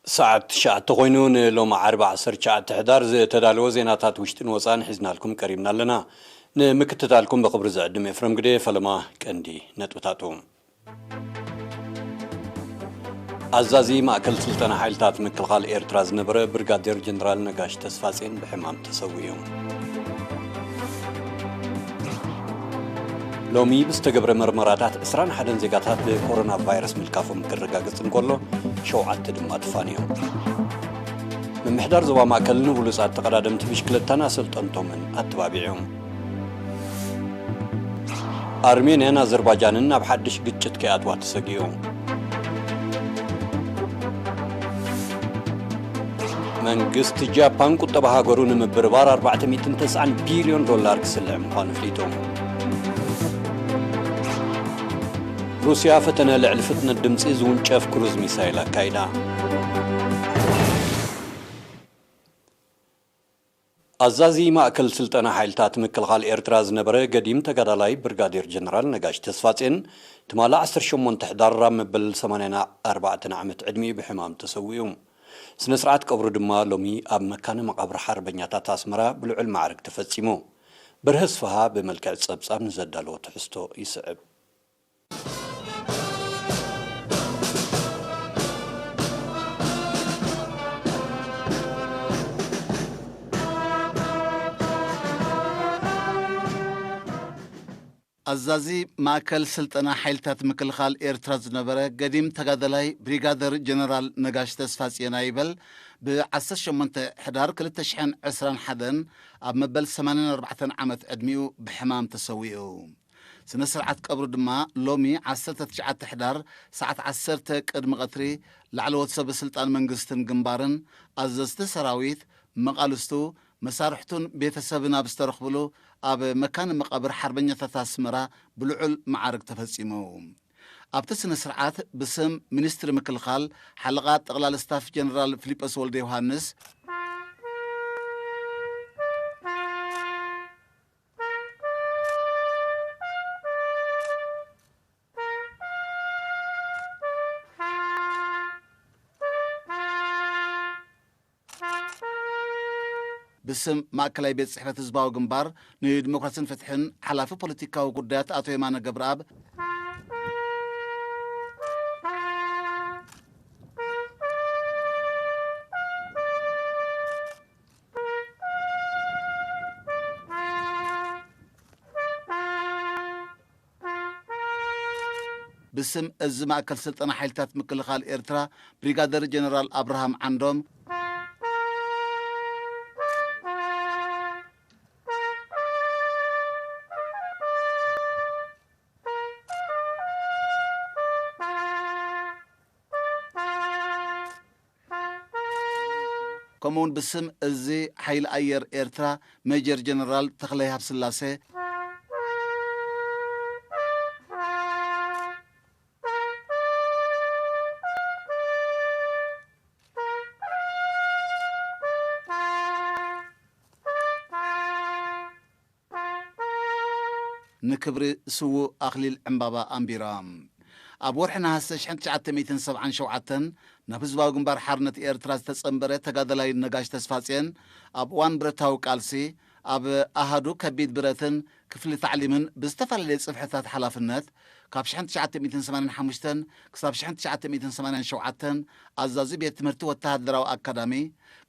ሰዓት ትሽዓተ ኮይኑ፣ ንሎሚ ዓርቢ ዓሰርተ ትሽዓተ ሕዳር ዝተዳለወ ዜናታት ውሽጥን ወፃእን ሒዝናልኩም ቀሪብና ኣለና። ንምክትታልኩም ብኽብሪ ዝዕድም ኤፍረም ግደ። ፈለማ ቀንዲ ነጥብታቱ። ኣዛዚ ማእከል ስልጠና ሓይልታት ምክልኻል ኤርትራ ዝነበረ ብርጋዴር ጀነራል ነጋሽ ተስፋጼን ብሕማም ተሰዊኡ። ሎሚ ብዝተገብረ መርመራታት ዕስራን ሓደን ዜጋታት ብኮሮና ቫይረስ ምልካፎም ክረጋገጽ እንከሎ፣ ሸውዓተ ድማ ተፋንዮም። ምምሕዳር ዞባ ማእከል ንብሉጻት ተቐዳደምቲ ብሽክለታን ኣሰልጠንቶምን ኣተባቢዑ። ኣርሜንያን ኣዘርባጃንን ናብ ሓድሽ ግጭት ከይኣትዋ ተሰጊኡ። መንግስቲ ጃፓን ቁጠባ ሃገሩ ንምብርባር ኣርባዕተ ሚእትን ተስዓን ቢልዮን ዶላር ክስልዕ ምዃኑ ኣፍሊጡ። ሩስያ ፈተነ ልዕሊ ፍጥነት ድምጺ ዝውንጨፍ ክሩዝ ሚሳይል ኣካይዳ። ኣዛዚ ማእከል ስልጠና ሓይልታት ምክልኻል ኤርትራ ዝነበረ ገዲም ተጋዳላይ ብርጋዴር ጀነራል ነጋሽ ተስፋጼን ትማሊ ዓሰርተ ሸሞንተ ሕዳር ኣብ መበል ሰማንያን ኣርባዕተን ዓመት ዕድሚኡ ብሕማም ተሰዊኡ። ስነ ስርዓት ቀብሩ ድማ ሎሚ ኣብ መካነ መቓብር ሓርበኛታት ኣስመራ ብልዑል ማዕርግ ተፈጺሙ። በርሀ ስፍሃ ብመልክዕ ጸብጻብ ንዘዳለዎ ትሕዝቶ ይስዕብ። ኣዛዚ ማእከል ስልጠና ሓይልታት ምክልኻል ኤርትራ ዝነበረ ገዲም ተጋዳላይ ብሪጋደር ጀነራል ነጋሽ ተስፋጽዮን ኣይበል ብ ዓሰርተ ሸሞንተ ሕዳር ክልተ ሽሕን ዕስራን ሓደን ኣብ መበል ሰማንያን ኣርባዕተን ዓመት ዕድሚኡ ብሕማም ተሰዊኡ። ስነ ስርዓት ቀብሩ ድማ ሎሚ ዓሰርተ ትሽዓተ ሕዳር ሰዓት ዓሰርተ ቅድሚ ቀትሪ ላዕለዎት ሰበ ስልጣን መንግስትን ግንባርን፣ ኣዘዝቲ ሰራዊት፣ መቓልስቱ፣ መሳርሕቱን ቤተሰብን ኣብ ዝተረኽብሉ ኣብ መካነ መቓብር ሓርበኛታት ኣስመራ ብልዑል መዓርግ ተፈጺሙ። ኣብቲ ስነ ስርዓት ብስም ሚኒስትሪ ምክልኻል ሓለቓ ጠቕላሊ ስታፍ ጀነራል ፊሊጶስ ወልደ ዮሃንስ፣ ብስም ማእከላይ ቤት ጽሕፈት ህዝባዊ ግንባር ንዲሞክራስን ፍትሕን ሓላፊ ፖለቲካዊ ጉዳያት ኣቶ የማነ ገብረኣብ፣ ብስም እዚ ማእከል ስልጠና ሓይልታት ምክልኻል ኤርትራ ብሪጋደር ጀነራል ኣብርሃም ዓንዶም፣ ከምኡውን ብስም እዚ ሓይሊ ኣየር ኤርትራ ሜጀር ጀነራል ተኽለ ሃብስላሴ፣ ንክብሪ ስዉእ ኣኽሊል ዕምባባ ኣንቢራ። ኣብ ወርሒ ነሃሰ ሽሕን ትሽዓተ ሚእትን ሰብዓን ሸውዓተን ናብ ህዝባዊ ግንባር ሓርነት ኤርትራ ዝተጸንበረ ተጋዳላይ ነጋሽ ተስፋጽዮን፣ ኣብ እዋን ብረታዊ ቃልሲ ኣብ ኣሃዱ ከቢድ ብረትን ክፍሊ ታዕሊምን ብዝተፈላለየ ጽፍሕታት ሓላፍነት፣ ካብ ሽሕን ትሽዓተ ሚእትን ሰማንያን ሓሙሽተን ክሳብ ሽሕን ትሽዓተ ሚእትን ሰማንያን ሸውዓተን ኣዛዚ ቤት ትምህርቲ ወተሃደራዊ ኣካዳሚ፣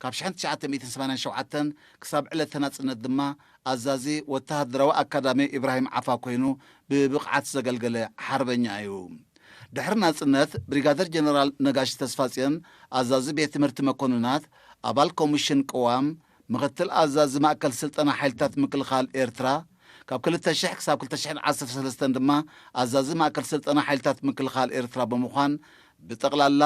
ካብ ሽሕን ትሽዓተ ሚእትን ሰማንያን ሸውዓተን ክሳብ ዕለተ ናጽነት ድማ ኣዛዚ ወተሃደራዊ ኣካዳሚ ኢብራሂም ዓፋ ኮይኑ ብብቕዓት ዘገልገለ ሓርበኛ እዩ። ድሕሪ ናጽነት፣ ብሪጋደር ጀነራል ነጋሽ ተስፋጽዮን ኣዛዚ ቤት ትምህርቲ መኮንናት፣ ኣባል ኮሚሽን ቅዋም፣ ምኽትል ኣዛዚ ማእከል ስልጠና ሓይልታት ምክልኻል ኤርትራ፣ ካብ ክልተ ሽሕ ክሳብ ክልተ ሽሕን ዓሰርተ ሰለስተን ድማ ኣዛዚ ማእከል ስልጠና ሓይልታት ምክልኻል ኤርትራ ብምዃን፣ ብጠቕላላ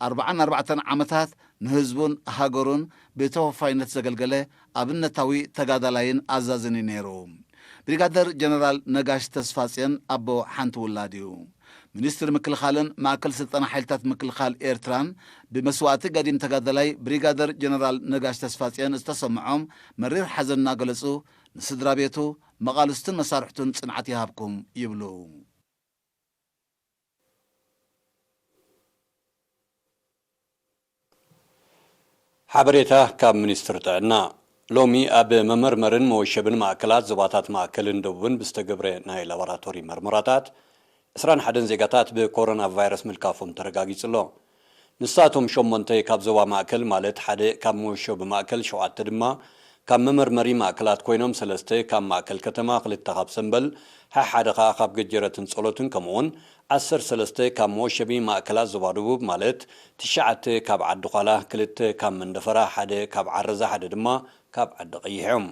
ኣርባዓን ኣርባዕተን ዓመታት ንህዝቡን ሃገሩን ብተወፋይነት ዘገልገለ ኣብነታዊ ተጋዳላይን ኣዛዝን እዩ ነይሩ። ብሪጋደር ጀነራል ነጋሽ ተስፋጽዮን ኣቦ ሓንቲ ውላድ እዩ። ሚኒስትሪ ምክልኻልን ማእከል ስልጠና ሓይልታት ምክልኻል ኤርትራን ብመስዋእቲ ገዲም ተጋዳላይ ብሪጋደር ጀነራል ነጋሽ ተስፋጽዮን ዝተሰምዖም መሪር ሓዘን እናገለጹ፣ ንስድራ ቤቱ፣ መቓልስቱን መሳርሕቱን ጽንዓት ይሃብኩም ይብሉ። ሓበሬታ ካብ ሚኒስትሪ ጥዕና። ሎሚ ኣብ መመርመርን መወሸብን ማእከላት ዞባታት ማእከልን ደቡብን ብዝተገብረ ናይ ላቦራቶሪ መርመራታት፣ ዕስራን ሓደን ዜጋታት ብኮሮና ቫይረስ ምልካፎም ተረጋጊጹ ኣሎ። ንሳቶም ሸሞንተ ካብ ዞባ ማእከል፣ ማለት ሓደ ካብ መወሸቢ ማእከል፣ ሸውዓተ ድማ ካብ መመርመሪ ማእከላት ኮይኖም፣ ሰለስተ ካብ ማእከል ከተማ፣ ክልተ ካብ ሰምበል፣ ሓሓደ ከኣ ካብ ገጀረትን ጸሎትን፣ ከምኡውን ዓሰርተ ሰለስተ ካብ መወሸቢ ማእከላት ዞባ ደቡብ፣ ማለት ትሽዓተ ካብ ዓዲ ዃላ፣ ክልተ ካብ መንደፈራ፣ ሓደ ካብ ዓረዛ፣ ሓደ ድማ ካብ ዓዲ ቀይሕ እዮም።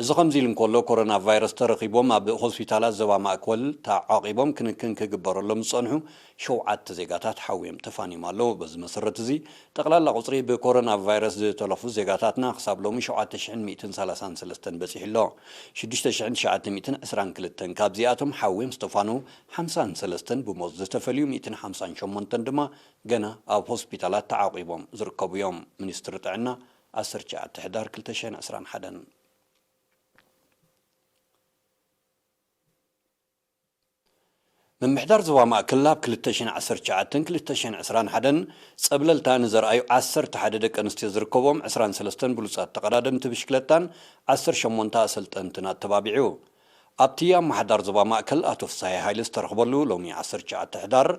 እዚ ከምዚ ኢሉ እንከሎ፣ ኮሮና ቫይረስ ተረኺቦም ኣብ ሆስፒታላት ዞባ ማእከል ተዓቂቦም ክንክን ክግበረሎም ዝጸንሑ ሸውዓተ ዜጋታት ሓውዮም ተፋንዮም ኣለዉ። በዚ መሰረት እዚ፣ ጠቕላላ ቁጽሪ ብኮሮና ቫይረስ ዝተረፉ ዜጋታትና ክሳብ ሎሚ ሸውዓተ ሽሕን ሚእትን ሰላሳን ሰለስተን በጺሑ ኣሎ። ሽዱሽተ ሽሕን ትሽዓተ ሚእትን ዕስራን ክልተን ካብዚኣቶም ሓውዮም ዝተፋነዉ ሓምሳን ሰለስተን ብሞት ዝተፈልዩ ሚእትን ሓምሳን ሸሞንተን ድማ ገና ኣብ ሆስፒታላት ተዓቂቦም ዝርከቡ እዮም። ሚኒስትሪ ጥዕና፣ ዓሰርተ ትሽዓተ ሕዳር ክልተ ሽሕን ዕስራን ሓደን። ምምሕዳር ዞባ ማእከል ኣብ ክልተ ሽሕን ዓሰርተ ትሽዓተን ክልተ ሽሕን ዕስራን ሓደን ጸብለልታ ንዘርኣዩ ዓሰርተ ሓደ ደቂ ኣንስትዮ ዝርከቦም ዕስራን ሰለስተን ብሉጻት ተቐዳደምቲ ብሽክለታን ዓሰርተ ሸሞንተ ኣሰልጠንትን ኣተባቢዑ። ኣብቲ ኣመሓዳር ዞባ ማእከል ኣቶ ፍስሃየ ሃይለ ዝተረኽበሉ ሎሚ ዓሰርተ ትሽዓተ ሕዳር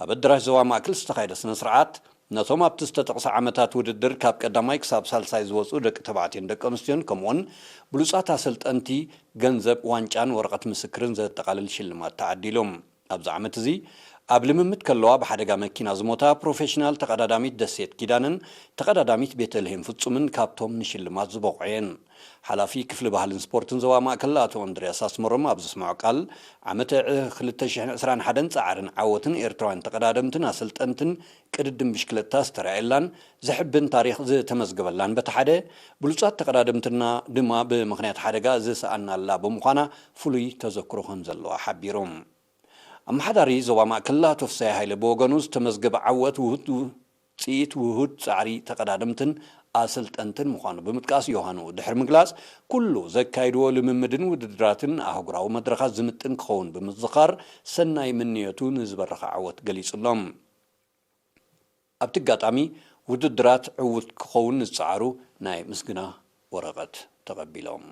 ኣብ ኣዳራሽ ዞባ ማእከል ዝተኻየደ ስነ ስርዓት፣ ነቶም ኣብቲ ዝተጠቕሰ ዓመታት ውድድር ካብ ቀዳማይ ክሳብ ሳልሳይ ዝወጹ ደቂ ተባዕትዮን ደቂ ኣንስትዮን፣ ከምኡውን ብሉጻት ኣሰልጠንቲ፣ ገንዘብ፣ ዋንጫን ወረቐት ምስክርን ዘጠቓልል ሽልማት ተዓዲሉ። ኣብዚ ዓመት እዚ፣ ኣብ ልምምድ ከለዋ ብሓደጋ መኪና ዝሞታ ፕሮፌሽናል ተቐዳዳሚት ደሴት ኪዳነን ተቐዳዳሚት ቤተልሄም ፍጹምን ካብቶም ንሽልማት ዝበቕዑ እየን። ሓላፊ ክፍሊ ባህልን ስፖርትን ዞባ ማእከል ኣቶ እንድርያስ ኣስመሮም ኣብ ዘስምዖ ቃል፣ ዓመተ ዕ ክልተ ሽሕን ዕስራን ሓደን ጻዕርን ዓወትን ኤርትራውያን ተቐዳደምትን ኣሰልጠንትን ቅድድም ብሽክለታ ዝተራእየላን ዘሕብን ታሪኽ ዝተመዝገበላን በቲ ሓደ፣ ብሉጻት ተቐዳደምትና ድማ ብምኽንያት ሓደጋ ዝሰኣናላ ብምዃና ፍሉይ ተዘክሮ ከም ዘለዋ ሓቢሩ። ኣመሓዳሪ ዞባ ማእከል ኣቶ ፍስሃየ ሃይለ ብወገኑ፣ ዝተመዝገበ ዓወት ውህድ ውጽኢት ውሁድ ጻዕሪ ተቐዳደምትን ኣሰልጠንትን ምዃኑ ብምጥቃስ፣ ዮሃንኡ ድሕሪ ምግላጽ፣ ኩሉ ዘካይድዎ ልምምድን ውድድራትን ንኣህጉራዊ መድረኻት ዝምጥን ክኸውን ብምዝኻር፣ ሰናይ ምንዮቱ ንዝበረኸ ዓወት ገሊጹሎም። ኣብቲ ኣጋጣሚ፣ ውድድራት ዕዉት ክኸውን ንዝጸዓሩ ናይ ምስግና ወረቐት ተቐቢሎም።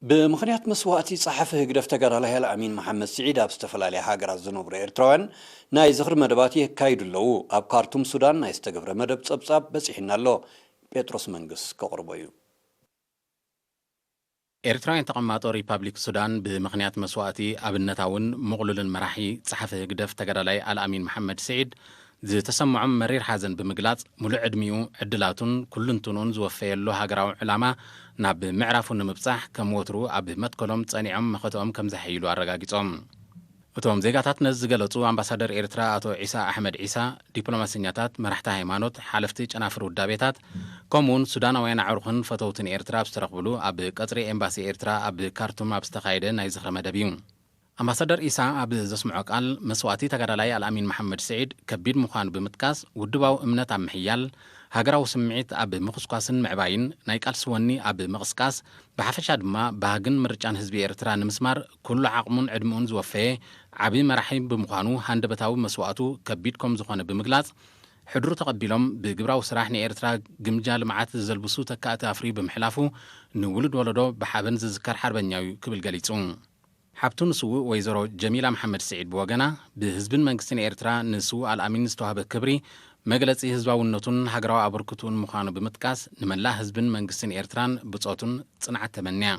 ብምኽንያት መስዋእቲ ጸሓፊ ህግደፍ ተጋዳላይ ኣልኣሚን መሓመድ ስዒድ፣ ኣብ ዝተፈላለያ ሃገራት ዝነብሩ ኤርትራውያን ናይ ዝኽሪ መደባት የካይዱ ኣለዉ። ኣብ ካርቱም ሱዳን ናይ ዝተገብረ መደብ ጸብጻብ በጺሑና ኣሎ። ጴጥሮስ መንግስ ከቕርቦ እዩ። ኤርትራውያን ተቐማጦ ሪፓብሊክ ሱዳን ብምኽንያት መስዋእቲ ኣብነታውን ምቕሉልን መራሒ ጸሓፊ ህግደፍ ተጋዳላይ ኣልኣሚን መሓመድ ስዒድ ዝተሰምዖም መሪር ሓዘን ብምግላጽ፣ ሙሉእ ዕድሚኡ፣ ዕድላቱን ኩሉንትንኡን ዝወፈየሉ ሃገራዊ ዕላማ ናብ ምዕራፉ ንምብጻሕ፣ ከም ወትሩ ኣብ መትከሎም ጸኒዖም መኸተኦም ከም ዘሐይሉ ኣረጋጊጾም። እቶም ዜጋታት ነዚ ዝገለጹ ኣምባሳደር ኤርትራ ኣቶ ዒሳ ኣሕመድ ዒሳ፣ ዲፕሎማሰኛታት፣ መራሕቲ ሃይማኖት፣ ሓለፍቲ ጨናፍር ውዳቤታት፣ ከምኡውን ሱዳናውያን ኣዕሩኽን ፈተውትን ኤርትራ ኣብ ዝተረኽብሉ ኣብ ቀጽሪ ኤምባሲ ኤርትራ ኣብ ካርቱም ኣብ ዝተኻየደ ናይ ዝኽሪ መደብ እዩ። ኣምባሳደር ኢሳ ኣብ ዘስምዖ ቃል፣ መስዋእቲ ተጋዳላይ ኣልኣሚን መሓመድ ስዒድ ከቢድ ምዃኑ ብምጥቃስ፣ ውድባዊ እምነት ኣብ ምሕያል፣ ሃገራዊ ስምዒት ኣብ ምኹስኳስን ምዕባይን፣ ናይ ቃልሲ ወኒ ኣብ ምቕስቃስ፣ ብሓፈሻ ድማ ባህግን ምርጫን ህዝቢ ኤርትራ ንምስማር ኩሉ ዓቕሙን ዕድሚኡን ዝወፈየ ዓቢ መራሒ ብምዃኑ፣ ሃንደበታዊ መስዋእቱ ከቢድ ከም ዝኾነ ብምግላጽ፣ ሕድሩ ተቐቢሎም ብግብራዊ ስራሕ ንኤርትራ ግምጃ ልምዓት ዘልብሱ ተካእቲ ኣፍርዩ ብምሕላፉ፣ ንውሉድ ወለዶ ብሓበን ዝዝከር ሓርበኛ እዩ ክብል ገሊጹ። ሓብቱ ንስዉእ ወይዘሮ ጀሚላ መሓመድ ስዒድ ብወገና፣ ብህዝብን መንግስትን ኤርትራ ንስዉእ ኣልኣሚን ዝተዋህበ ክብሪ፣ መግለጺ ህዝባውነቱን ሃገራዊ ኣበርክትኡን ምዃኑ ብምጥቃስ፣ ንመላእ ህዝብን መንግስትን ኤርትራን ብጾቱን ጽንዓት ተመንያ።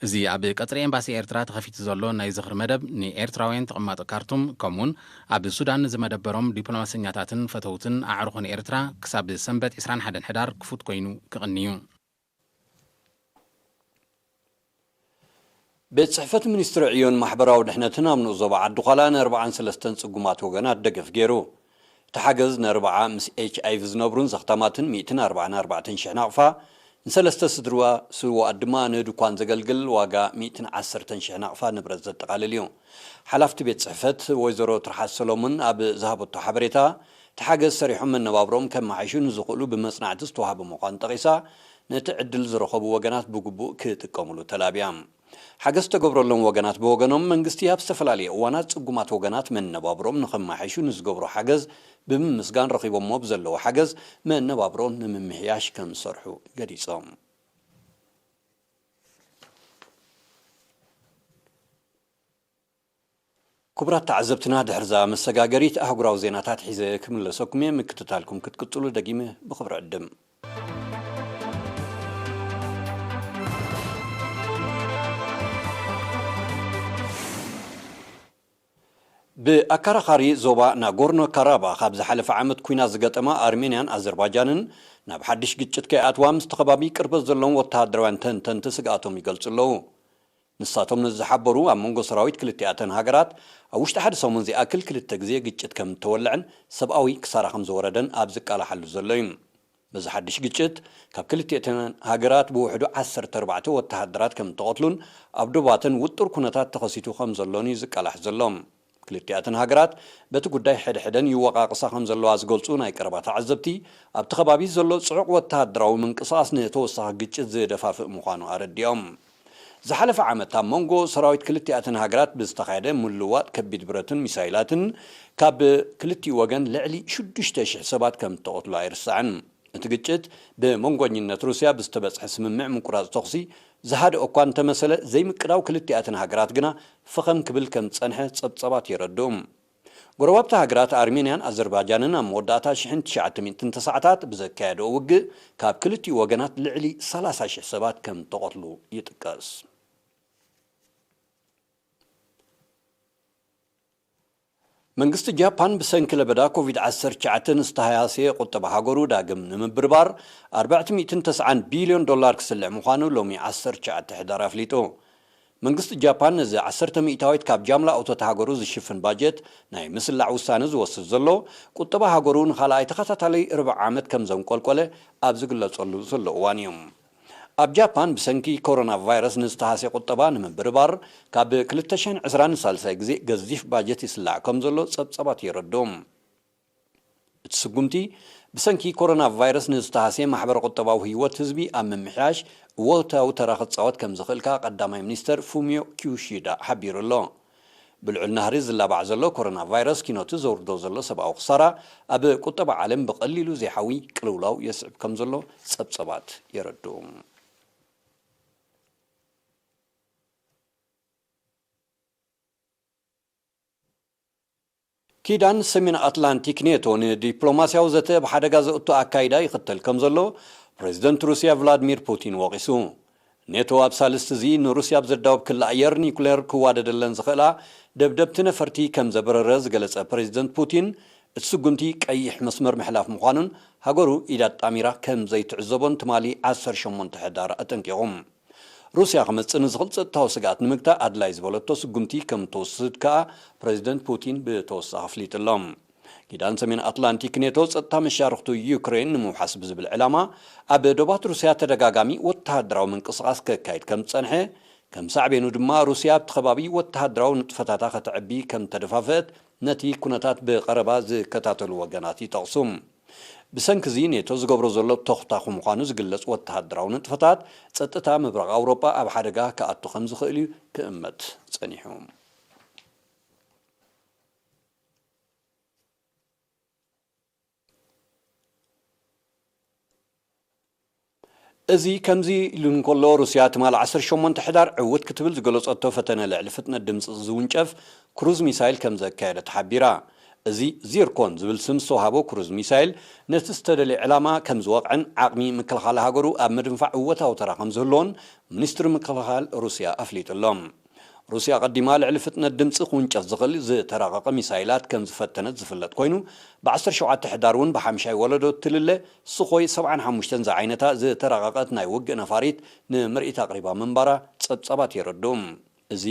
እዚ ኣብ ቀጽሪ ኤምባሲ ኤርትራ ተኸፊቱ ዘሎ ናይ ዝኽሪ መደብ፣ ንኤርትራውያን ተቐማጦ ካርቱም፣ ከምኡውን ኣብ ሱዳን ንዝመደበሮም ዲፕሎማሰኛታትን ፈተውትን ኣዕሩኽን ኤርትራ፣ ክሳብ ሰንበት ዕስራን ሓደን ሕዳር ክፉት ኮይኑ ክቕንዩ። ቤት ጽሕፈት ሚኒስትሪ ዕዮን ማሕበራዊ ድሕነትን ኣብ ንኡስ ዞባ ዓዲ ዃላ ንኣርብዓን ሰለስተን ጽጉማት ወገናት ደገፍ ገይሩ። እቲ ሓገዝ ንኣርብዓ ምስ ኤች ኣይ ቪ ዝነብሩን ዘኽታማትን ሚእትን ኣርብዓን ኣርባዕተን ሽሕ ናቕፋ፣ ንሰለስተ ስድርዋ ስውኣት ድማ ንድኳን ዘገልግል ዋጋ ሚእትን ዓሰርተን ሽሕ ናቕፋ ንብረት ዘጠቓልል እዩ። ሓላፍቲ ቤት ጽሕፈት ወይዘሮ ትርሓስ ሰሎሞን ኣብ ዝሃበቶ ሓበሬታ፣ እቲ ሓገዝ ሰሪሖም መነባብሮኦም ከመሓይሹ ንዝኽእሉ ብመጽናዕቲ ዝተዋህበ ምዃኑ ጠቒሳ፣ ነቲ ዕድል ዝረኸቡ ወገናት ብግቡእ ክጥቀሙሉ ተላብያ። ሓገዝ ዝተገብረሎም ወገናት ብወገኖም፣ መንግስቲ ኣብ ዝተፈላለየ እዋናት ጽጉማት ወገናት መነባብሮም ንኸማሓይሹ ንዝገብሮ ሓገዝ ብምምስጋን፣ ረኺቦሞ ብዘለዎ ሓገዝ መነባብሮ ንምምሕያሽ ከም ዝሰርሑ ገሊጾም። ክቡራት ተዓዘብትና፣ ድሕርዛ መሰጋገሪት ኣህጉራዊ ዜናታት ሒዘ ክምለሰኩም እየ። ምክትታልኩም ክትቅጽሉ ደጊመ ብኽብሪ ዕድም። ብኣከራኻሪ ዞባ ናጎርኖ ካራባኽ ኣብ ዝሓለፈ ዓመት ኲናት ዝገጠማ ኣርሜንያን ኣዘርባጃንን፣ ናብ ሓድሽ ግጭት ከይኣትዋ ምስቲ ከባቢ ቅርበት ዘለዎም ወተሃደራውያን ተንተንቲ ስግኣቶም ይገልጹ ኣለዉ። ንሳቶም ነዚ ዝሓበሩ፣ ኣብ መንጎ ሰራዊት ክልቲኣተን ሃገራት ኣብ ውሽጢ ሓደ ሰሙን ዝኣክል ክልተ ግዜ ግጭት ከም እተወልዐን ሰብኣዊ ክሳራ ከም ዝወረደን ኣብ ዝቃላሓሉ ዘሎ እዩ። በዚ ሓድሽ ግጭት፣ ካብ ክልቲኣተን ሃገራት ብውሕዱ ዓሰርተ ኣርባዕተ ወተሃደራት ከም እተቐትሉን ኣብ ዶባተን ውጡር ኩነታት ተኸሲቱ ከም ዘሎን እዩ ዝቃላሕ ዘሎ። ክልቲኣተን ሃገራት በቲ ጉዳይ ሕድሕደን ይወቃቅሳ ከም ዘለዋ ዝገልጹ ናይ ቀረባ ተዓዘብቲ፣ ኣብቲ ከባቢ ዘሎ ጽዑቕ ወተሃደራዊ ምንቅስቓስ ንተወሳኺ ግጭት ዝደፋፍእ ምዃኑ ኣረዲኦም። ዝሓለፈ ዓመት ኣብ መንጎ ሰራዊት ክልቲኣተን ሃገራት ብዝተኻየደ ምልውዋጥ ከቢድ ብረትን ሚሳይላትን፣ ካብ ክልቲኡ ወገን ልዕሊ ሽዱሽተ ሽሕ ሰባት ከም እተቐትሉ ኣይርሳዕን። እቲ ግጭት ብመንጎኝነት ሩስያ ብዝተበጽሐ ስምምዕ ምቁራጽ ተኹሲ ዝሃደኦ እኳ እንተመሰለ፣ ዘይምቅዳው ክልቲኣተን ሃገራት ግና ፈኸም ክብል ከም ዝጸንሐ ጸብጻባት የረድኡ። ጎረባብቲ ሃገራት ኣርሜንያን ኣዘርባጃንን ኣብ መወዳእታ ሽሕን ትሽዓተ ሚእትን ተሳዕታት ብዘካየድኦ ውግእ፣ ካብ ክልቲኡ ወገናት ልዕሊ ሰላሳ ሽሕ ሰባት ከም እተቐትሉ ይጥቀስ። መንግስቲ ጃፓን ብሰንኪ ለበዳ ኮቪድ ዓሰርተ ትሽዓተ ንዝተሃስየ ቁጠባ ሃገሩ ዳግም ንምብርባር ኣርባዕተ ሚእትን ተስዓን ቢልዮን ዶላር ክስልዕ ምዃኑ ሎሚ ዓሰርተ ትሽዓተ ሕዳር ኣፍሊጡ። መንግስቲ ጃፓን ነዚ ዓሰርተ ሚእታዊት ካብ ጃምላ እቶት ሃገሩ ዝሽፍን ባጀት ናይ ምስላዕ ውሳነ ዝወስድ ዘሎ፣ ቁጠባ ሃገሩ ንኻልኣይ ተኸታታሊ ርብዒ ዓመት ከም ዘንቆልቆለ ኣብ ዝግለጸሉ ዘሎ እዋን እዩ። ኣብ ጃፓን ብሰንኪ ኮሮና ቫይረስ ንዝተሃስየ ቁጠባ ንምብርባር፣ ካብ ክልተ ሽሕን ዕስራን ንሳልሳይ ግዜ ገዚፍ ባጀት ይስላዕ ከም ዘሎ ጸብጻባት የረድኡ። እቲ ስጉምቲ፣ ብሰንኪ ኮሮና ቫይረስ ንዝተሃስየ ማሕበረ ቁጠባዊ ህይወት ህዝቢ ኣብ ምምሕያሽ እወታዊ ተራ ክጻወት ከም ዝኽእል ከኣ ቀዳማይ ሚኒስተር ፉሚዮ ኪዮሺዳ ሓቢሩ ኣሎ። ብልዑል ናህሪ ዝላባዕ ዘሎ ኮሮና ቫይረስ ኪኖቲ ዘውርዶ ዘሎ ሰብኣዊ ክሳራ፣ ኣብ ቁጠባ ዓለም ብቐሊሉ ዘይሓዊ ቅልውላው የስዕብ ከም ዘሎ ጸብጸባት የረድኡ። ኪዳን ሰሜን ኣትላንቲክ ኔቶ ንዲፕሎማስያዊ ዘተ ብሓደጋ ዘእቱ ኣካይዳ ይኽተል ከም ዘሎ ፕሬዚደንት ሩስያ ቭላድሚር ፑቲን ወቒሱ። ኔቶ ኣብ ሳልስቲ እዚ ንሩስያ ኣብ ዘዳወብ ክሊ ኣየር ኒኩሌር ክዋደደለን ዝኽእላ ደብደብቲ ነፈርቲ ከም ዘበረረ ዝገለጸ ፕሬዚደንት ፑቲን፣ እቲ ስጉምቲ ቀይሕ መስመር ምሕላፍ ምዃኑን ሃገሩ ኢድ ኣጣሚራ ከም ዘይትዕዘቦን ትማሊ ዓሰርተ ሸሞንተ ሕዳር ኣጠንቂቑ። ሩስያ ክመጽእ ንዝኽእል ጸጥታዊ ስግኣት ንምግታእ ኣድላይ ዝበለቶ ስጉምቲ ከም ትወስድ ከኣ ፕሬዚደንት ፑቲን ብተወሳኺ ኣፍሊጡ ኣሎ። ኪዳን ሰሜን ኣትላንቲክ ኔቶ ጸጥታ መሻርኽቱ ዩክሬን ንምውሓስ ብዝብል ዕላማ ኣብ ዶባት ሩስያ ተደጋጋሚ ወተሃደራዊ ምንቅስቓስ ከካይድ ከም ዝጸንሐ፣ ከም ሳዕቤኑ ድማ ሩስያ ኣብቲ ከባቢ ወተሃደራዊ ንጥፈታታ ከተዕቢ ከም ተደፋፍአት ነቲ ኩነታት ብቐረባ ዝከታተሉ ወገናት ይጠቕሱ። ብሰንኪ እዚ ኔቶ ዝገብሮ ዘሎ ተኹታኹ ምዃኑ ዝግለጽ ወተሃደራዊ ንጥፈታት፣ ጸጥታ ምብራቕ ኣውሮጳ ኣብ ሓደጋ ክኣቱ ከም ዝኽእል እዩ ክእመት ጸኒሑ። እዚ ከምዚ ኢሉ እንከሎ፣ ሩስያ ትማሊ ዓሰርተ ሸሞንተ ሕዳር ዕውት ክትብል ዝገለጸቶ ፈተነ ልዕሊ ፍጥነት ድምጺ ዝውንጨፍ ክሩዝ ሚሳይል ከም ዘካየደት ሓቢራ። እዚ ዚርኮን ዝብል ስም ዝተዋህቦ ክሩዝ ሚሳይል፣ ነቲ ዝተደልየ ዕላማ ከም ዝወቕዐን ዓቕሚ ምክልኻል ሃገሩ ኣብ ምድንፋዕ እወታዊ ተራ ከም ዝህልዎን ሚኒስትሪ ምክልኻል ሩስያ ኣፍሊጡ ኣሎ። ሩስያ ኣቐዲማ ልዕሊ ፍጥነት ድምጺ ክውንጨፍ ዝኽእል ዝተራቐቐ ሚሳይላት ከም ዝፈተነት ዝፍለጥ ኮይኑ፣ ብ ዓሰርተ ሸውዓተ ሕዳር እውን ብሓምሻይ ወለዶ እትልለ ስኾይ ሰብዓን ሓሙሽተን ዝዓይነታ ዝተራቐቐት ናይ ውግእ ነፋሪት ንምርኢት ኣቕሪባ ምንባራ ጸብጻባት የረድኡ። እዚ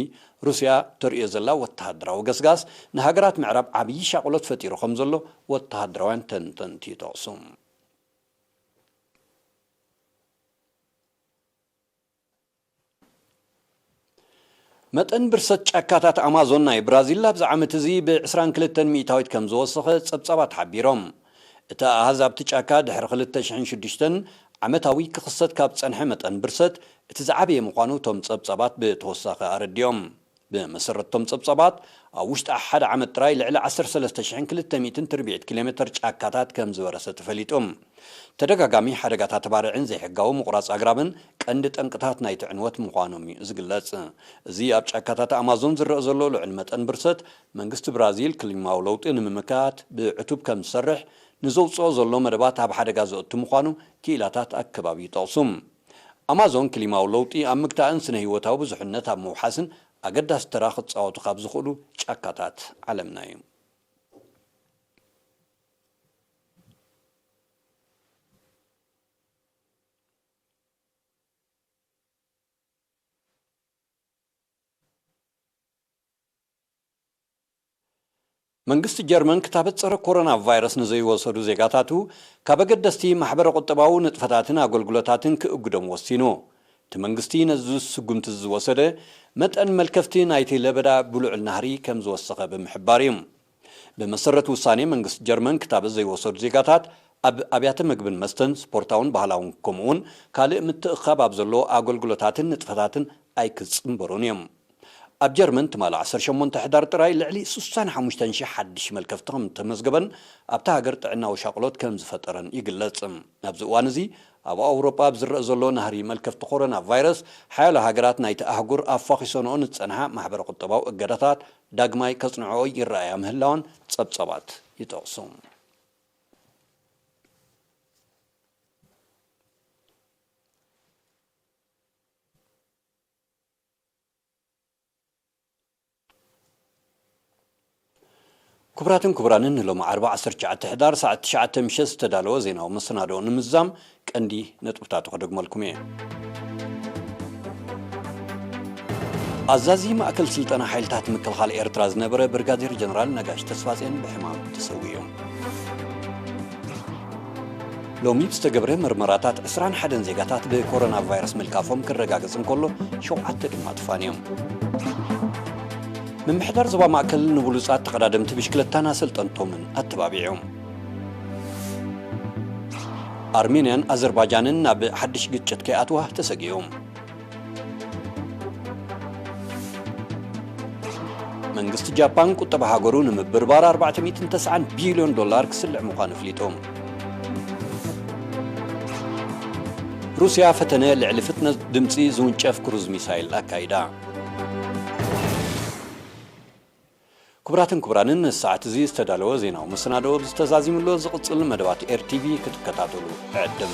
ሩስያ ተርእዮ ዘላ ወተሃደራዊ ገስጋስ ንሃገራት ምዕራብ ዓብዪ ሻቕሎት ፈጢሩ ከም ዘሎ ወተሃደራውያን ተንተንቲ ይጠቕሱ። መጠን ብርሰት ጫካታት ኣማዞን ናይ ብራዚል ኣብዚ ዓመት እዚ ብ ዕስራን ክልተን ሚእታዊት ከም ዝወሰኸ ጸብጻባት ሓቢሮም። እቲ ኣሃዝ ኣብቲ ጫካ ድሕሪ ክልተ ሽሕን ሽዱሽተን ዓመታዊ ክኽሰት ካብ ጸንሐ መጠን ብርሰት እቲ ዝዓበየ ምዃኑ እቶም ጸብጻባት ብተወሳኺ ኣረዲኦም። ብመሰረትቶም ጸብጻባት፣ ኣብ ውሽጢ ሓደ ዓመት ጥራይ ልዕሊ ዓሰርተ ሰለስተ ሽሕን ክልተ ሚእትን ትርብዒት ኪሎ ሜተር ጫካታት ከም ዝበረሰ ተፈሊጡ። ተደጋጋሚ ሓደጋታት ባርዕን ዘይሕጋዊ ምቑራጽ ኣግራብን ቀንዲ ጠንቅታት ናይቲ ዕንወት ምዃኖም እዩ ዝግለጽ። እዚ ኣብ ጫካታት ኣማዞን ዝረአ ዘሎ ልዑል መጠን ብርሰት፣ መንግስቲ ብራዚል ክሊማዊ ለውጢ ንምምካት ብዕቱብ ከም ዝሰርሕ ንዘውጽኦ ዘሎ መደባት ኣብ ሓደጋ ዘእቱ ምዃኑ ክኢላታት ኣከባቢ ይጠቕሱ። ኣማዞን ክሊማዊ ለውጢ ኣብ ምግታእን ስነ ህይወታዊ ብዙሕነት ኣብ ምውሓስን ኣገዳሲ ተራ ክጻወቱ ካብ ዝኽእሉ ጫካታት ዓለምና እዩ። መንግስቲ ጀርመን ክታበት ጸረ ኮሮና ቫይረስ ንዘይወሰዱ ዜጋታቱ ካብ ኣገደስቲ ማሕበረ ቁጠባዊ ንጥፈታትን ኣገልግሎታትን ክእግዶም ወሲኑ። እቲ መንግስቲ ነዚ ስጉምቲ ዝወሰደ፣ መጠን መልከፍቲ ናይቲ ለበዳ ብልዑል ናህሪ ከም ዝወሰኸ ብምሕባር እዩ። ብመሰረት ውሳኔ መንግስቲ ጀርመን ክታበት ዘይወሰዱ ዜጋታት ኣብ ኣብያተ ምግብን መስተን፣ ስፖርታውን ባህላውን ከምኡውን ካልእ ምትእኻብ ኣብ ዘለዎ ኣገልግሎታትን ንጥፈታትን ኣይክጽንበሩን እዮም። ኣብ ጀርመን ትማሊ ዓሰርተ ሸሞንተ ሕዳር ጥራይ ልዕሊ ስሳን ሓሙሽተን ሽሕ ሓድሽ መልከፍቲ ከም ተመዝገበን ኣብታ ሃገር ጥዕናዊ ሻቕሎት ከም ዝፈጠረን ይግለጽ። ኣብዚ እዋን እዚ ኣብ ኣውሮጳ ኣብ ዝረአ ዘሎ ናህሪ መልከፍቲ ኮሮና ቫይረስ፣ ሓያሎ ሃገራት ናይቲ ኣህጉር ኣፋኺሶንኦ ንዝጸንሓ ማሕበረ ቁጠባዊ እገዳታት ዳግማይ ከጽንዕኦ ይረኣያ ምህላወን ጸብጻባት ይጠቕሱ። ክቡራትን ክቡራንን፣ ንሎሚ ዓርቢ ዓሰርተ ትሽዓተ ሕዳር ሰዓት ትሽዓተ ምሸት ዝተዳለወ ዜናዊ መሰናድኦ ንምዝዛም ቀንዲ ነጥብታቱ ክደግመልኩም እየ። ኣዛዚ ማእከል ስልጠና ሓይልታት ምክልኻል ኤርትራ ዝነበረ ብርጋዴር ጀነራል ነጋሽ ተስፋጼን ብሕማም ተሰዊኡ። ሎሚ ብዝተገብረ መርመራታት ዕስራን ሓደን ዜጋታት ብኮሮና ቫይረስ ምልካፎም ክረጋገጽ እንከሎ፣ ሸውዓተ ድማ ጥፋንዮም። ምምሕዳር ዞባ ማእከል ንብሉጻት ተቐዳደምቲ ብሽክለታን ኣሰልጠንቶምን ኣተባቢዑ። ኣርሜንያን ኣዘርባጃንን ናብ ሓድሽ ግጭት ከይኣትዋ ተሰጊኡ። መንግስቲ ጃፓን ቁጠባ ሃገሩ ንምብርባር ኣርባዕተ ሚእትን ተስዓን ቢልዮን ዶላር ክስልዕ ምዃኑ ኣፍሊጡ። ሩስያ ፈተነ ልዕሊ ፍጥነት ድምጺ ዝውንጨፍ ክሩዝ ሚሳይል ኣካይዳ። ክቡራትን ክቡራንን፣ ንሰዓት እዚ ዝተዳለወ ዜናዊ መሰናድኦ ዝተዛዚምሎ ዝቕጽል መደባት ኤር ቲቪ ክትከታተሉ እዕድም።